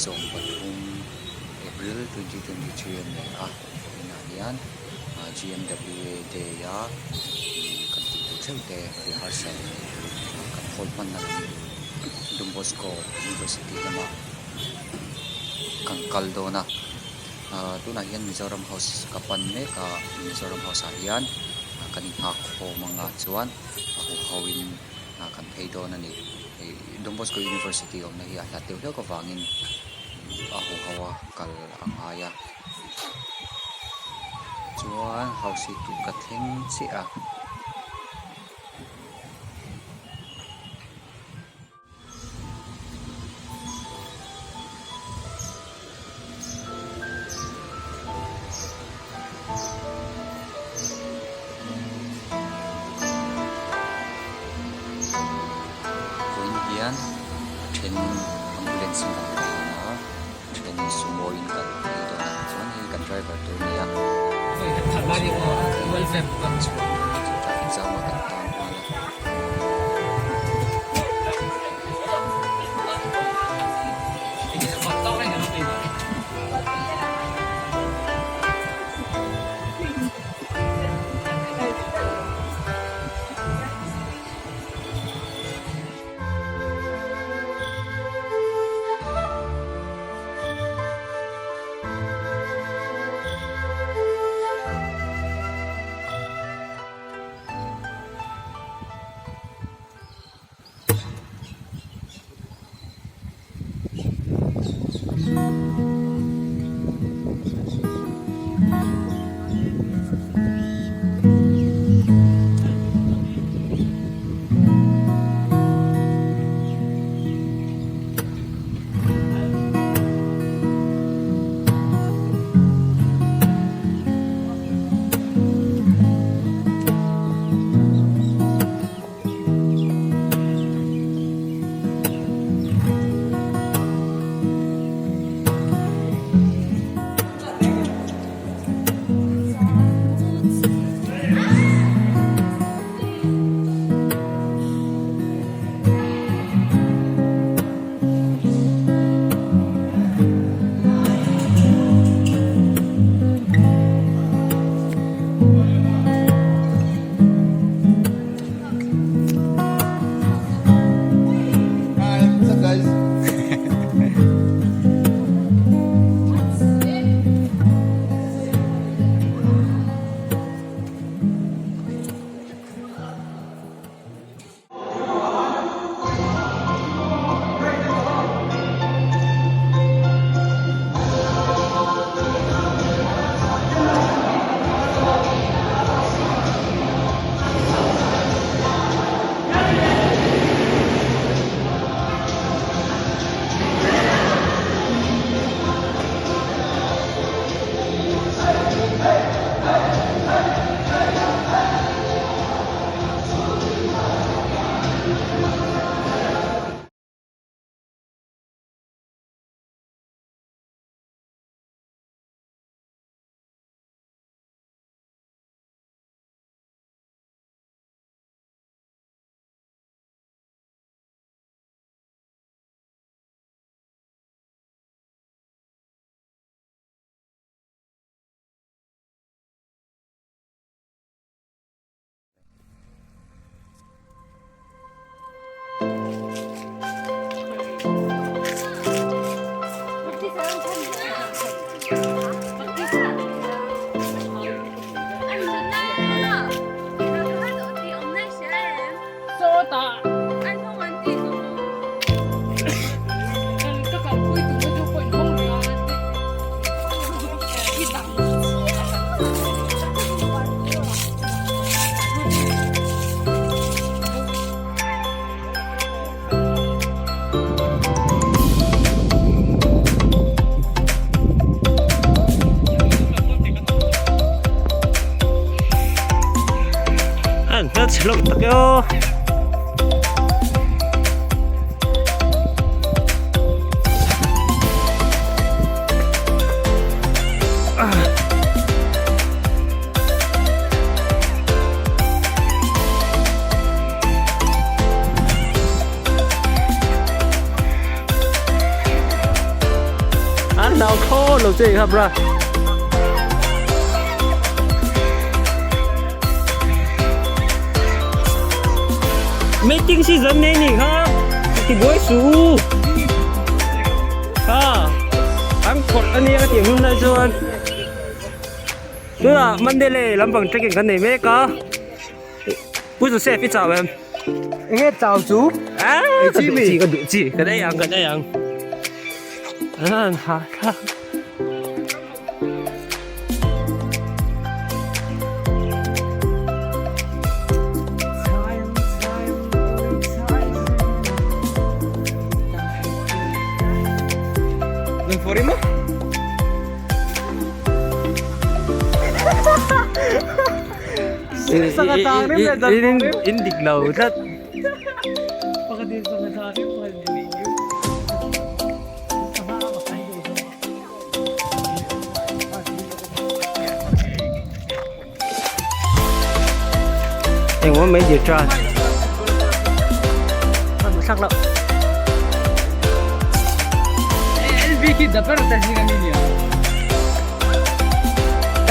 13 April 2023 a ni a vawiinah hian G_M_W_A day a kan tih tur theuh te rehearsal kan hall hmanna lam Don Bosco University lama kan kal dawn a ahh tunah hian Mizoram House ka pan mek a Mizoram House ah hian kan inghak khawm anga chuan a huho in kan phei dawn a ni ih Don Bosco University awmna hi a hlat deuh hlek avangin a huho a kal a ngai a chuan house hi tun ka thleng chiah a. Vawiin hian a then ambulance in kan phei dawn a a then sumo in kan phei dawn a chuan hei kan driver tur a ni a chuan kan chhuak dawn a chu traffic jam ah kan tang nghal a. Hi, what's up guys? An hmelchhe hlawm tak e aw. che kha bra. Meeting season nei ni kha ti buai su kha an khawrh ania ka tih hun lai chuan tunah Monday leh lampang trekking kan nei mek a. Pu Joseph i chau em? Enge chau chu? Ah, ka duh chi, ka duh chi. Kan ei ang, kan ei ang. An ha tha. Nang foreign mo? In dik lo tlat. Engmaw mai dir tan. Thlak loh.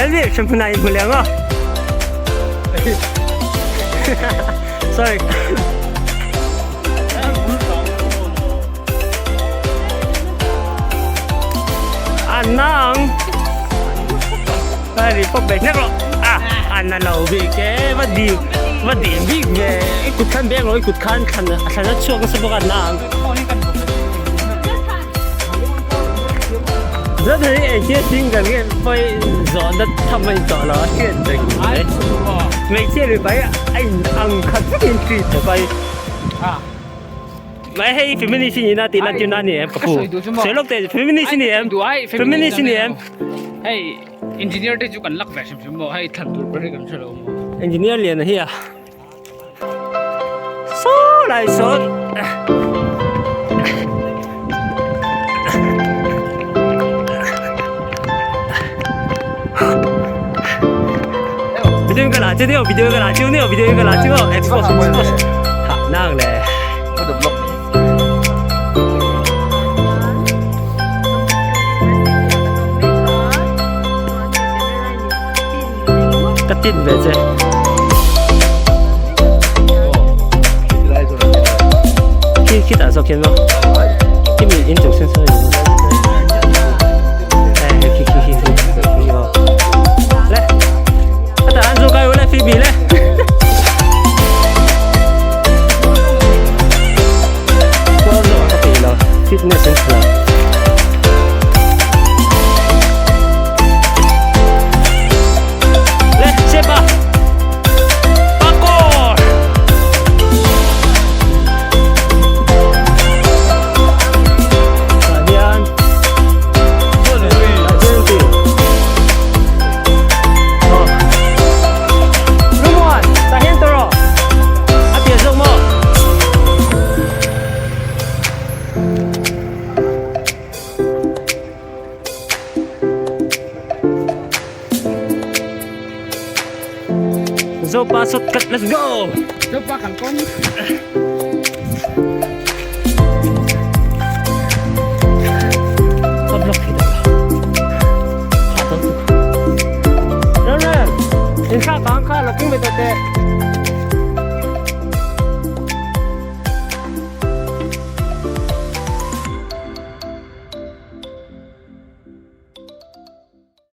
LV hrimhmun ah in hmu leng aw. Sorry. An nang. Ai pop bek nek lo. Ah, an na lo bi ke va di va di bik ve. I kut khan beng lo i kut khan thlan thlan a chuak nasa bawk an nang. Zat hi engtia thing kan nge pawi zawh na tham a intawh lo a hriat reng mai. Hmeichhia mipa hi a in ang khat vekin treat ta pai. Mai hei feminist i nihna tih lan tirna a ni em ka pu. Sawi lawk teh feminist i ni em? Feminist i ni em? Hei engineer te chu kan lak ve hrim hrim maw hei thlan tur ber hi kan hre lo maw. Engineer lian a hi a. Saw lai sawn Video ka la chu neo video ka la chu neo video ka la chu expose expose ha nang le Ka tin ve che. Khi khi tah zawk hian maw khi mi in chung sen sawi eh khi khi khi khi khi aw le a tah an zu kai ule phoebe le Kual zawh ka peih lo fitness an tha lo. Le sepa pakor tah hian Lumuan tah hian tawh rawh a pian zawk maw. Zopa shortcut let's go. Zopa kalkawng. Ka block thei ta ha to tu. Ram ram in thla kang kha lo king ve ta te.